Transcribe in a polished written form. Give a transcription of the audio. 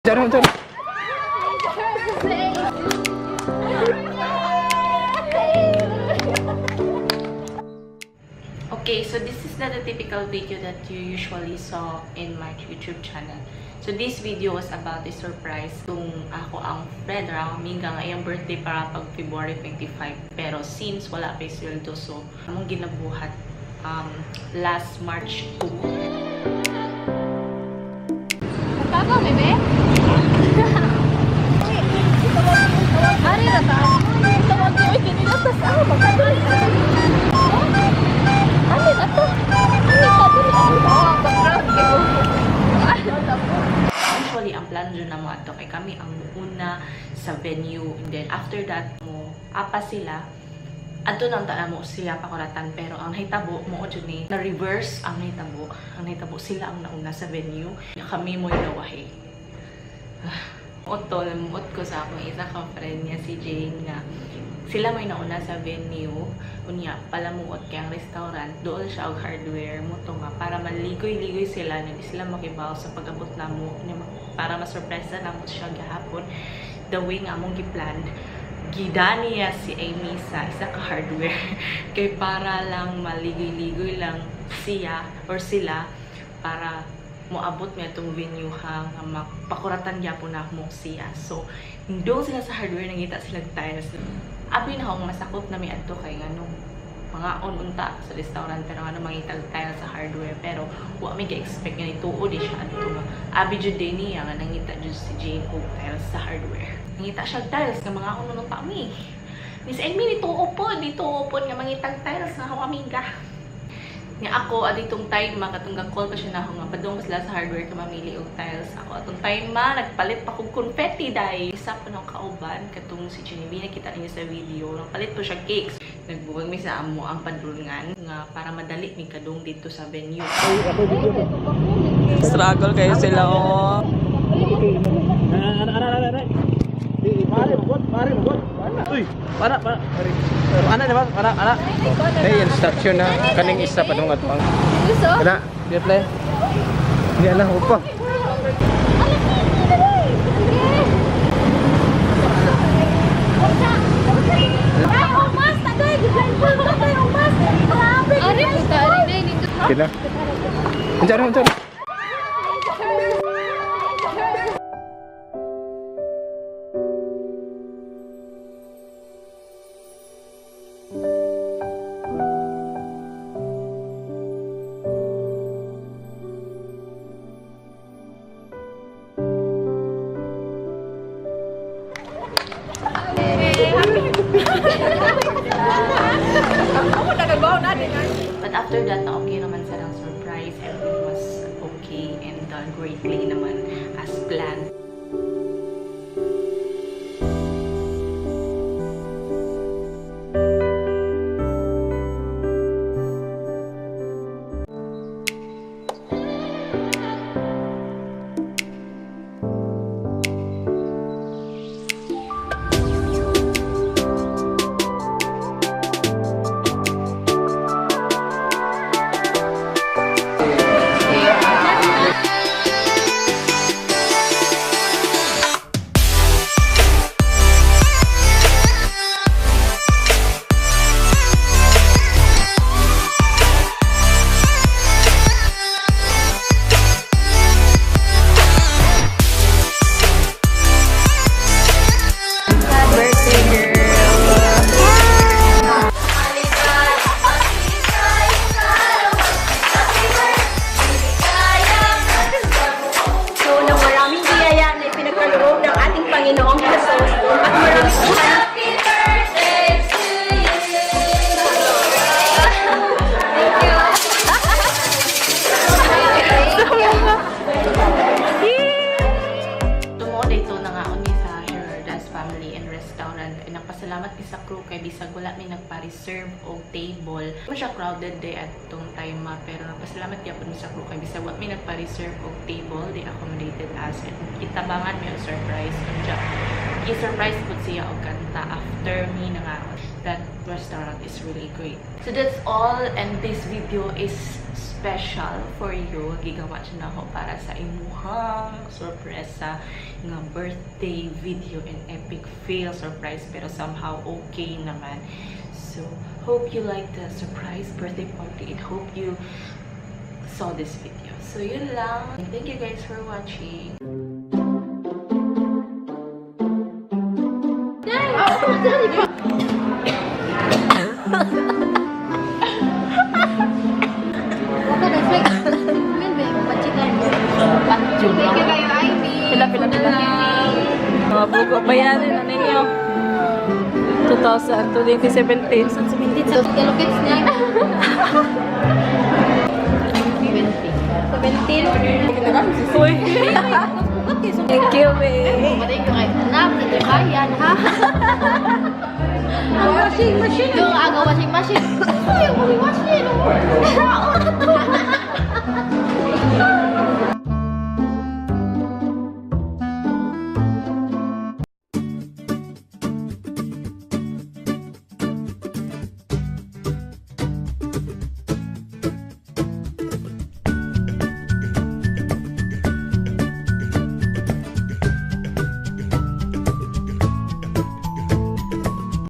Diyan, diyan. Okay, so this is not a typical video that you usually saw in my YouTube channel. So this video was about a surprise tung ako ang friend or ang amiga nga iyang birthday para pag February 25. Pero since wala pa yung sweldo, so among ginabuhat last March 2. Tama, bebe? Ari ra ta. Tawag ko kinila tas ako magkadali. Ani na to? Ani ka dili ako background kay. Usually, ang plan dyan na mo ato kay kami ang una sa venue. And then, after that, mo apa sila. Adto nang taan mo sila pakuratan, pero ang nahitabo mo jud ni na reverse ang nahitabo. Ang nahitabo, sila ang nauna sa venue, kami mo nawahi. Oto, namuot ko sa akong isa ka friend niya, si Jane, nga sila may nauna sa venue. Unya palamuot kay ang restaurant dool siya og hardware mo to nga para maligoy-ligoy sila na di sila makibaw sa pag-abot namo nya, para masurpresa namo siya gahapon the way nga among giplan. Gidani niya si Amy sa isa ka hardware kay para lang maligoy-ligoy lang siya or sila para moabot mi atong venue ha nga mapakuratan gyapon na mo siya. So, doon sila sa hardware, nangita sila tiles. Abi na akong masakop na mi adto kay nganong mga on unta sa restaurant, pero ano mangita og tiles sa hardware, pero wa mi ga-expect nga nituo di siya adto nga abi jud day niya nga nangita jud si Jane og tiles sa hardware. Nangita siya og tiles nga mga on unta mi. Miss Amy nituo po, dituo po nga mangitag tiles nga akong amiga. Nga ako aditong time ma katong call pa siya na ako nga padung pa sila sa hardware ka mamili og tiles. Ako atong time ma nagpalit pa kog confetti dai. Isa pa nang kauban katong si Genevieve, nakita ninyo sa video, nagpalit po siya cakes. Nagbuwag mi sa amo ang padulngan nga para madali mi kadung dito sa venue. Struggle kayo sila, oh. Ana, ana, ana, ana. Mare, magot, mare, magot. Uy, para, para. Ana, di ba? Ana, ana. Hey, instruction na kaning isa pa nung atuang. Gusto? Kana, Di play. hindi alam ko pa. Ay, umas! Tagay! Blindfold ka tayo, umas! Grabe! Ari, puta, ari na yun. Kina. Unsa unsa? But after that, na okay naman sa lang surprise. Everything was okay and done greatly naman as planned. Birthday girl. So, ng maraming biyaya na ipinagkaloob ng ating Panginoong Jesus at maraming Happy birthday to you! Tumuod ito na nga ni sa Gerarda's Family and Restaurant. Ay, nagpasalamat mi sa crew kay bisag wala mi nagpa-reserve og table. Mo siya crowded day at tong time ma, pero nagpasalamat gyapon mi sa crew kay bisag wala mi nagpa-reserve og table, they accommodated us and kitabangan mi og surprise. Unya, gi-surprise pud siya og kanta after me na nga. That restaurant is really great. So that's all, and this video is special for you. Gigawa siya na ako para sa imuhang sorpresa nga birthday video and epic fail surprise pero somehow okay naman. So, hope you like the surprise birthday party and hope you saw this video. So, yun lang. Thank you guys for watching. Thank you kayo, Ivy. Pila, pila, pila. Mga bugo pa yan, ano ninyo? 2000, 2017. 17 sa kilokits niya. 17. Uy. Thank you, babe. Patay ko kayo. Anak, hindi kaya, ha? Ang washing machine. Yung aga washing machine. Uy, ang washing machine.